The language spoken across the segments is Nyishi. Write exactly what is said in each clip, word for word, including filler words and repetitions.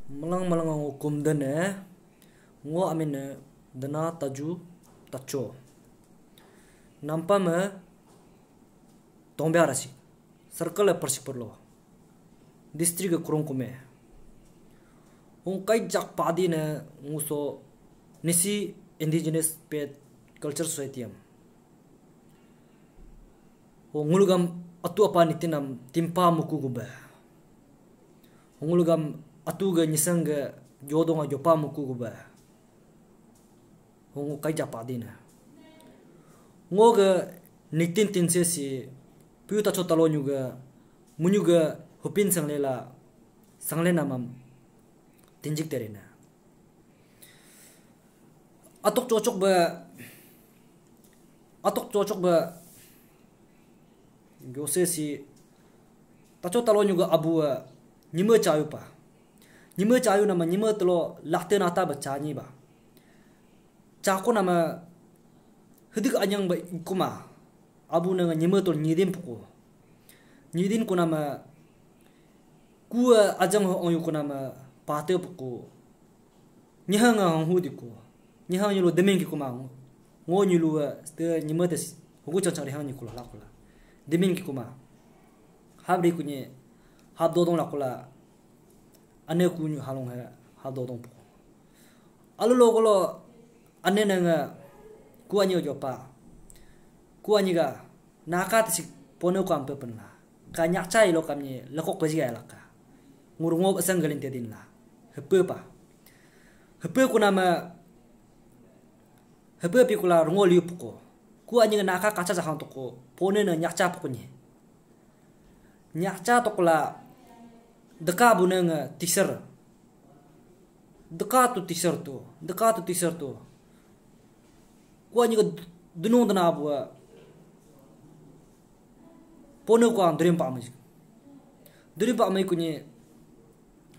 Malang malang ngo kumdene, ngo amine dena taju tacho. Nampa me Tongbia rasi, circle e Parsi Parlo, district e Kurung Kumey. Ung kai jak padi ne nguso Nyishi Indigenous Faith Culture Society am. Ho ngulgam atu apa nitinam timpa muku gube. Ho ngulgam atu ge nyisang ge jodong a jopa muku gube. Ho ngo kai japa dina. Ngo ge nitin tinse si piu tacho talo nyu ge munyu ge hupin sanglela sanglenamam tinjik terina. Atok cocok ba, atok cocok ba, jose si tacho talo nyuga abu a nyime chayu pa. Nyime chayu nama nyime telo lahte nata ba chanyi ba. Chako nama hidik anyang ba ikuma. Abu nanga nyime tol nyidin puku. Nyidin ku nama kua ajang ho onyu ku nama pate puku. Nyihang a hong hu diku. Nyihang nyilu deming ki kuma. Ngo nyilu a ste nyima tes hugu chang chang rihang nyi kula lakula. Deming ki kuma. Hab ri kunyi hab dodong lakula. Ane ku nyu halong he hab dodong puku. Alu lo kolo ane nanga kua nyi jopa. Kua nyi ga naka tesik pone ku ampe penla. Ka nyakcha ilo kamnyi lekok peji ai laka. Ngurungop eseng gelin tedin la. Hepe pa. Hepe kunama, hepe pikula rungo liu puko. Ku anyi naka kacha jahang toko. Pone ne nyakcha pukunyi. Nyakcha tokula deka bune nge teacher. Deka tu teacher tu, deka tu teacher tu. Ku anyi ke dunung dena bua. Pone ku ang durim pa mai. Durim pa mai kunyi.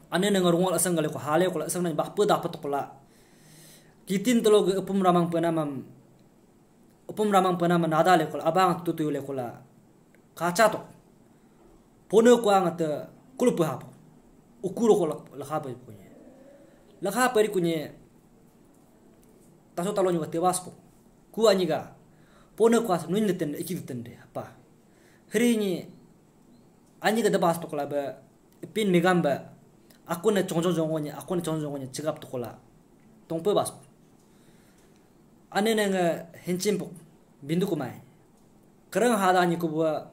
Ane nanga rungol asang gale ku hale ku la asang nang bakpe dapat tokula. Kitin telo ge epum ramang penamam. Upum ramang pena ma nada lekula abang tutu lekula kacha tok. Pone kuang te kulupe hapo. Ukuro ko lekha pe kunye. Lekha pe kunye. Taso talo nyuga tebas po. Ku anyi ga pone kuas nun deten iki deten de apa. Heri nyi anyi ga debas tokula be pin migam ba, aku na chong chong jongo nya, aku na chong jongo nya chigap tokola. Tongpe bas. Ane na nga henchim pok bindu kumai. Kerang hada ni kubua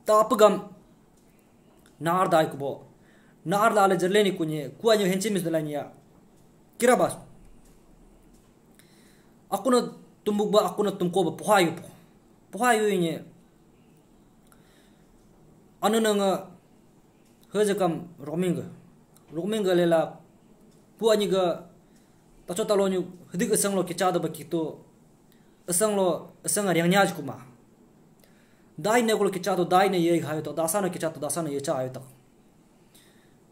tapegam nar dai kubo. Nar dale jerle ni kunye, kua nyo henchim mis dalai ni ya. Kira bas. Aku na tumbuk ba, aku na tumko ba, pohayu po. Pohayu ni Anu nanga hejakam romingga. Romingga lela pu anyi ga tacho talo nyu hidik esang lo kicha da bakito. Esang lo esang riang nyaj kuma. Dai ne kulo kicha to dai ne ye hayo to dasa no kicha to dasa no ye cha ayo to.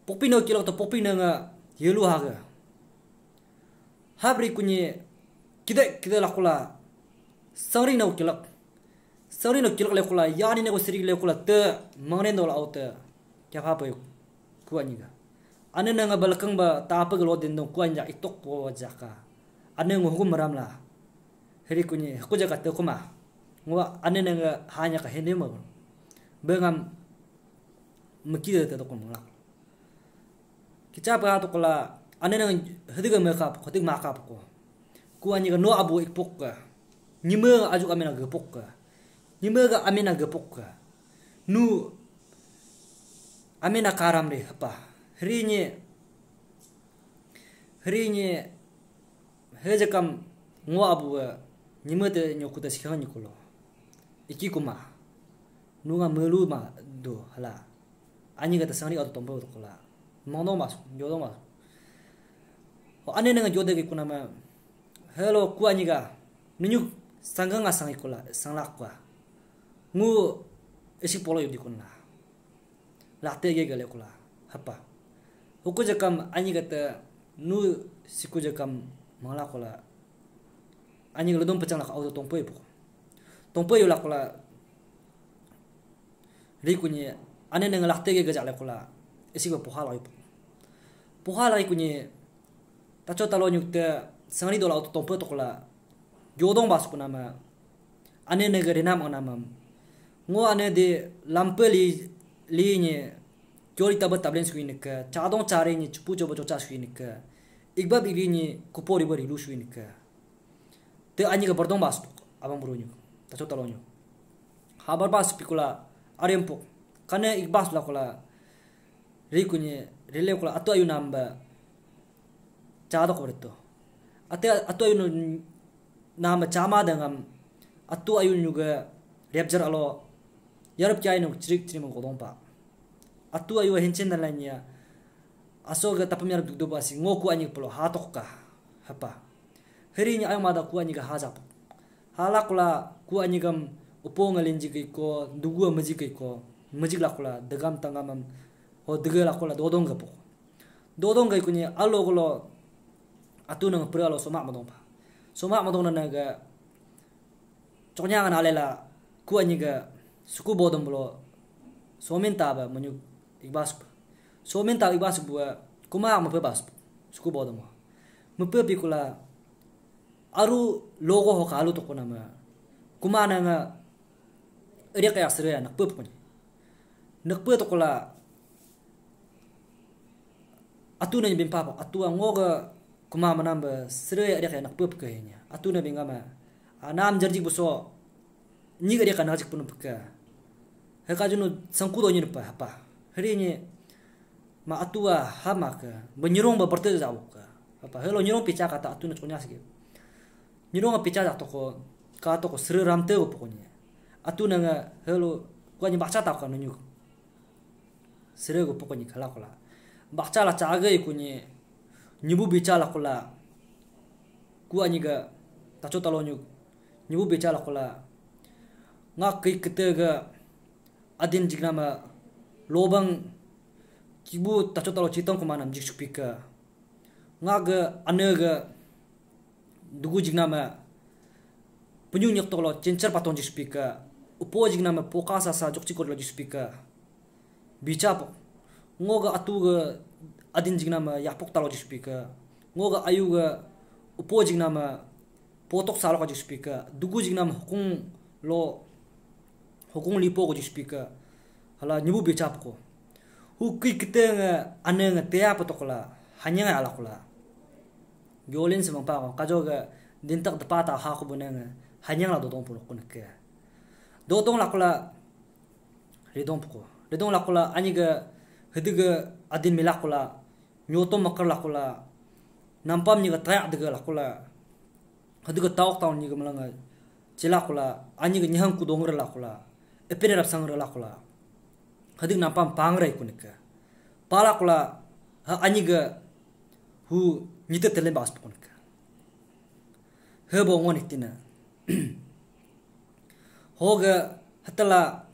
Popi no kilok to popi nanga yelu haga. Habri kunyi kide kide lakula sangri na ukilak. Sangri na ukilak lekula yani na usiri lekula te mangren dola au te kya pha payu kuanyi ga. Ane na nga balakang ba tapa ga lo din dong kuanyi ja itok po jaka. Ane nga hukum maram la. Heri kunyi huku jaka te kuma. Ngwa ane na nga hanya ka hende ma. Bengam meki de te to kuma. Kicha pa to kala ane nang hedig me kap hedig ma kap ko. Ku ani ga no abu ik pok ka. Nyime ajuk amena ge pok ka. Nyime ga amena ge pok ka. Nu amena karam re hapa. Hri nye hri nye hejakam ngo abu nyime te nyoku te sikha nyikulo. Iki kuma. Nunga melu ma do hala. Ani kata sangri auto tompo to kula. Mongdong mas, jodong mas. Ho ane nanga jode ke kunama. Hello ku ani ga. Nunyu sangga nga sangi kula, sanglak kua. Ngu isi polo yudi kunna. Late ge gale kula. Hapa. Huku jakam ani kata nu siku jakam mangla kula. Ani ga ludong pechang lak auto tompo ipu. Tompo yu lak kula. Ri kunyi ane neng lakte ge gajak le kula isi ba pohal ayu pok. Uha lai kunyi, tacho talo nyuk te sangri dola auto tompe tokola, gyodong bas kunama, ane nege renam onamam. Ngo ane de lampe li, li nye, kyori taba tablen sui neke, chadong chare nye, chupu chobo chocha sui neke, igbab igri nye, kupo riba rilu sui neke. Te anyi ga berdong bas puk, abang buru nyu, tacho talo nyu. Habar bas pikula, arem puk, kane igbas la kula, ri kunyi, rile kula, atu ayu namba, chadok berto. Ate atu ayu nu-, namba chama dengam, atu ayu nyuga, repjar alo, yarap kiai nu chirik chirik mengkodong pa. Atu ayu henchen dan lainnya, aso ga tapam yarap duk doba si ngo ku anyi pelo hatok ka, hapa. Hari ni ayu mada ku anyi ga hajap. Halak kula ku anyi gam upo ngalinji kai ko, dugu maji kai ko, majik lakula, degam tangamam, ho dege lakula, dodong gapo. Dodong gai kunyi, alo golo, atu nang pura alo somak madong pa. Somak madong na naga, choknya ngan alela, ku anyi ga, suku bodong belo, somin taba, manyuk, igbas pa. Somin taba igbas bua, kuma mepe bas, suku bodong mo. Mepe pikula, aru logo ho kalu toko nama. Kuma nanga, eriak ya sere ya, nakpe pokoknya. Nakpe tokola, atu na bimpa pa, atu a ngoga kuma manam ba sere ya eriak ya nakpe pokoknya. Atu na bingama, a, nam jarjik buso, nyi eriak ya nakjik punu pokoknya. Heka junu sangkudo nyi pa, hapa. Hari nyi, ma atu a hama ke, ba nyirong ba berte jauh ke. Hapa, helo nyirong picha kata atu na chonya sigi. Nyirong a picha ja toko, ka toko sere ramte go pokoknya. Atu na nga helo, ku anyi bakcha tau ka nunyu. Sere go pokoknya kala kola. Bakcha la chaga ikunyi, nyibu bicha la kola. Ku anyi ga, tacho talo nyu, nyibu bicha la kola. Nga kai kete ga, adin jignama, lobang, kibu tacho talo chitong kumanam jik supika. Nga ga, ane ga, dugu jignama, penyu nyok toklo, chenchar patong jik supika, upo jignama, poka sasa, jokchi kodlo jik supika. Bicha pok. Ngo ga atu ga, adin jignama, yapok talo jik supika. Ngo ga ayu ga, upo jignama, potok salo ka jik supika. Dugu jignama, hukung lo, hukung lipo ko jik supika. Hala nyibu bicha poko. Hu kui kete nga, ane nga teya patokola, hanya nga alakola. Gyolin semang pa ko, kajo ga dintak depa ta ha ko bune nga, hanya la dodong pulok ko neke. Dodong lakola, ridong poko. Ridong lakola, anyi ga, hede ga adin milakola, nyoto makar lakola, nampam nyi ga tayak dega lakola, hede ga taok taon nyi ga malanga, chila kola, anyi ga nyihang kudong re lakola, epene rap sang re lakola, hede ga nampam pang re kuneke. Pala kola, ha anyi ga, hu nyite telen bas kuneke. Hebo ngoni tina. Hoga hatala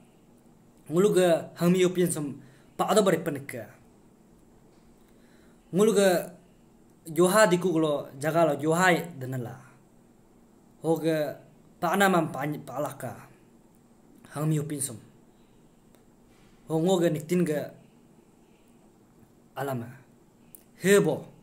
nguluga hangmi opinion sam pa ada bari panaka. Nguluga joha diku glo jaga lo joha denala. Hoga pa anamam pa, pa alaka. Hangmi opinion sam. Ho ngoga niktin ga alama. Hebo.